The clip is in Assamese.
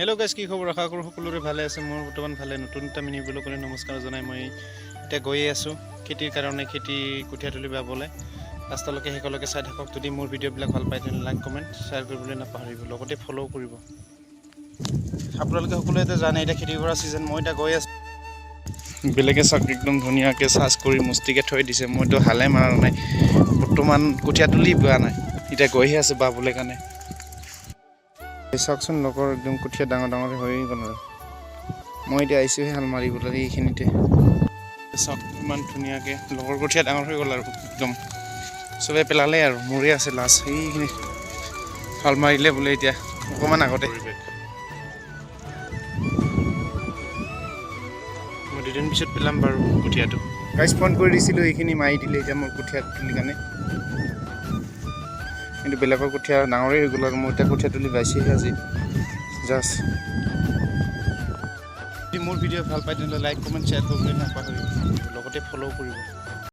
হেল্ল' গাইজ, কি খবৰ? আশা কৰোঁ সকলোৰে ভালে আছে। মোৰ বৰ্তমান ভালে। নতুন এটা মিনি ব্লগলৈ নমস্কাৰ জনাই মই এতিয়া গৈয়ে আছোঁ খেতিৰ কাৰণে, খেতি কঠীয়া তুলি বাবলৈ। লাষ্টলৈকে শেষলৈকে চাই থাকক। যদি মোৰ ভিডিঅ'বিলাক ভাল পায়, তেনেহ'লে লাইক, কমেণ্ট, শ্বেয়াৰ কৰিবলৈ নাপাহৰিব, লগতে ফ'ল' কৰিব। আপোনালোকে সকলোৱে এতিয়া জানে, এতিয়া খেতি কৰা ছিজন। মই এতিয়া গৈ আছোঁ। বেলেগে চাওক, একদম ধুনীয়াকৈ চাৰ্জ কৰি মস্তিকৈ থৈ দিছে। মইতো হালে মৰা নাই, বৰ্তমান কঠীয়া তুলি পোৱা নাই, এতিয়া গৈহে আছোঁ বাবলৈ কাৰণে। চাওকচোন, লগৰ একদম কঠীয়া ডাঙৰ ডাঙৰ হৈ গ'ল আৰু মই এতিয়া আহিছোঁহে হাল মাৰিবলৈ এইখিনিতে। চাওক, ইমান ধুনীয়াকৈ লগৰ কঠীয়া ডাঙৰ হৈ গ'ল আৰু একদম চবে পেলালে আৰু মোৰে আছে লাষ্ট। সেইখিনি হাল মাৰিলে বোলে এতিয়া অকণমান আগতে। মই দুদিন পিছত পেলাম বাৰু কঠীয়াটো। গাইজ, ফোন কৰি দিছিলোঁ, এইখিনি মাৰি দিলে। এতিয়া মোৰ কঠীয়া তুলি কাৰণে, কিন্তু বেলেগৰ কঠীয়া ডাঙৰেই হৈ গ'ল আৰু মই এতিয়া কঠীয়া তুলি পাইছোঁহে আজি জাষ্ট। যদি মোৰ ভিডিঅ' ভাল পায়, তেনেহ'লে লাইক, কমেণ্ট, শ্বেয়াৰ কৰিবলৈ নাপাহৰিব, লগতে ফ'ল' কৰিব।